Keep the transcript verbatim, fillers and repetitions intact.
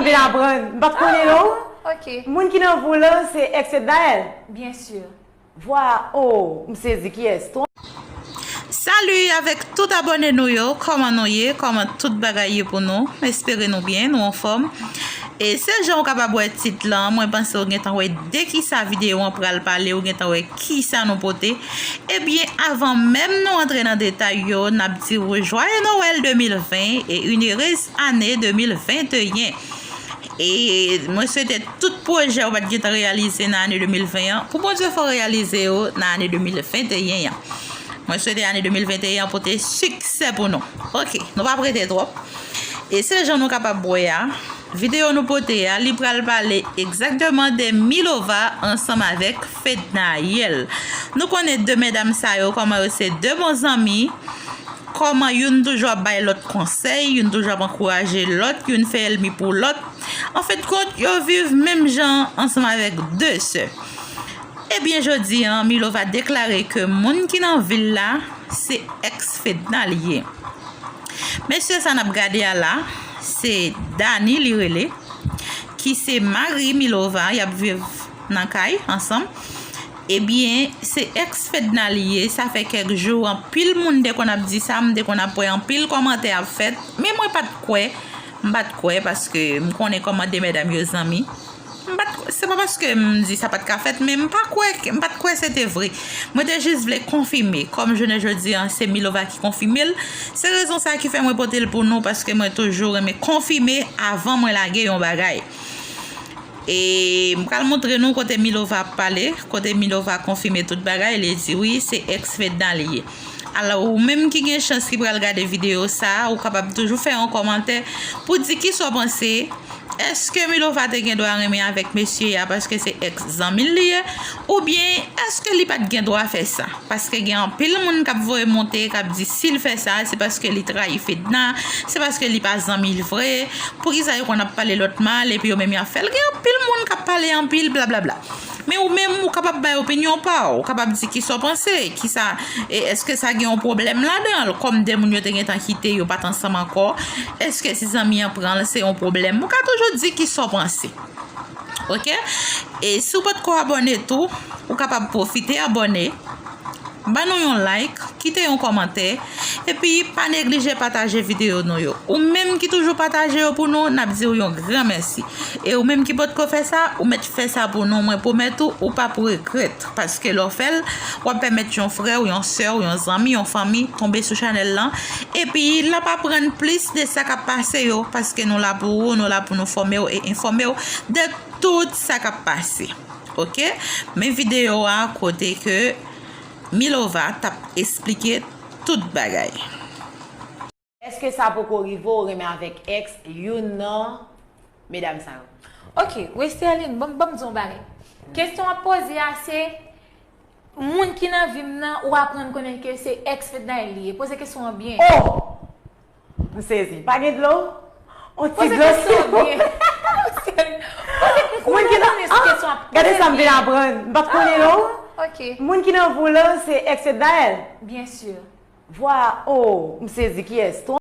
Vin aprann. M pa t konnen non. Ok. Moun ki nan vou lan se ex Fednaelle. Bien sûr. Vwa, oh, m sezi, kiyès? Ton. Salut avec tout abonné nou yo, kòman nou ye, kòman tout bagay ye pou nou? M espere nou byen, nou anfòm. E se jan ou kapab wè tit lan, mwen panse ou gentan wè de kisa videyo an pral pale, ou gentan wè kisa nou pote. Ebyen, avan menm nou antre nan detay yo, n ap di ou Joyeux Noël de mil ven e une heureuse année de mil venteyen. E mwen swete tout pwojè ou pa t gentan reyalize nan ane de mil ven an, pou Bondye fè w reyalize yo nan ane de mil venteyen an. Mwen swete ane de mil venteyen an pote siksè pou nou. Ok, nou p ap rete twòp. E se jan nou kapab wè a, videyo nou pote a, li pral pale egzakteman de Milova ansanm avèk Fednaelle. Nou konnen de medam sa yo, kòman yo se de bon zanmi, kòman youn toujou ap bay lòt konsèy, youn toujou ap ankouraje lòt, youn fè ènmi pou lòt. Anfendkont, yo viv menm jan ansanm avèk de sè. Ebyen, jodi an, Milova deklare ke moun ki nan vil la, se ex Fednaelle li ye. Mesye sa n ap gade a la, se Dany li rele, ki se mari Milova, y ap viv nan kay ansanm. Ebyen, se ex Fednaelle li ye, sa fè kèk jou, anpil moun te konn ap di sa, m te konn ap wè anpil kòmantè ap fèt, men mwen pa t kwè, m pa t kwè, paske m konnen kòman de medam yo zanmi. M pa t, se pa paske m di sa pa t ka fèt, men m pa kwè, m pa t kwè se te vre. Mwen te jis vle konfime, kòm jounen jodi an, se Milova ki konfime l, se rezon sa ki fè mwen pote l pou nou, paske mwen toujou renmen konfime avan mwen lage yon bagay. E m pral montre nou kote Milova ap pale, kote Milova konfime tout bagay, li di wi, se ex Fednaelle li ye. Alò, ou menm ki gen chans ki pral gade videyo sa, ou kapab toujou fè yon kòmantè pou di kisa w panse. Èske Milova te gen dwa renmen avèk mesye a paske se ex zanmi l li ye? Oubyen èske li pa t gen dwa fè sa? Paske gen anpil moun k ap voye monte, k ap di si l fè sa, se paske li trayi Fedna, se paske li pa zanmi l vre. Poukisa yo konn ap pale lòt mal epi yo menm y ap fè l? Gen anpil moun k ap pale anpil blablabla. Men ou menm, ou kapab bay opinyon pa w, ou kapab di kisa w panse, kisa, e èske sa gen yon pwoblèm ladan l, kòm de moun yo te gentan kite, yo pa t ansanm ankò, èske si zanmi an pran l, se yon pwoblèm? Ou ka toujou di kisa w panse. Ok? E si w potko abòne tou, ou kapab pwofite abòne, ban nou yon like, kite yon kòmantè, epi pa neglije pataje videyo nou yo. Ou menm ki toujou pataje yo pou nou, n ap di w yon gran mèsi. E ou menm ki potko fè sa, ou mèt fè sa pou nou, mwen pwomèt ou, ou p ap regrèt. Paske lè w fè l, w ap pèmèt yon frè w, yon sè w, yon zanmi, yon fanmi tonbe sou chanèl lan, epi l ap aprann plis de sa k ap pase yo, paske nou la pou ou, nou la pou nou fòme w e enfòme w de tout sa k ap pase. Ok? Men videyo a kote ke Milova t ap esplike tout bagay. Èske sa poko rive w renmen avèk ex youn nan medam sa yo? Ok, Westerline, ban m di w yon bagay. Kesyon w ap poze a se, moun ki nan vi m nan, ou aprann konnen ke se ex Fednaelle li ye. Poze kesyon an byen. Oh! M sezi. Pa gen dlo? On ti Poze dlo. Kesyon an byen. Poze Moun ki nan, kesyon ap ah, gade sa m vin aprann. M pa t konnen non. Ok, Moun ki nan vou lan se ex Fednaelle. Bien sûr. Vwa, oh, m sezi, kiyès?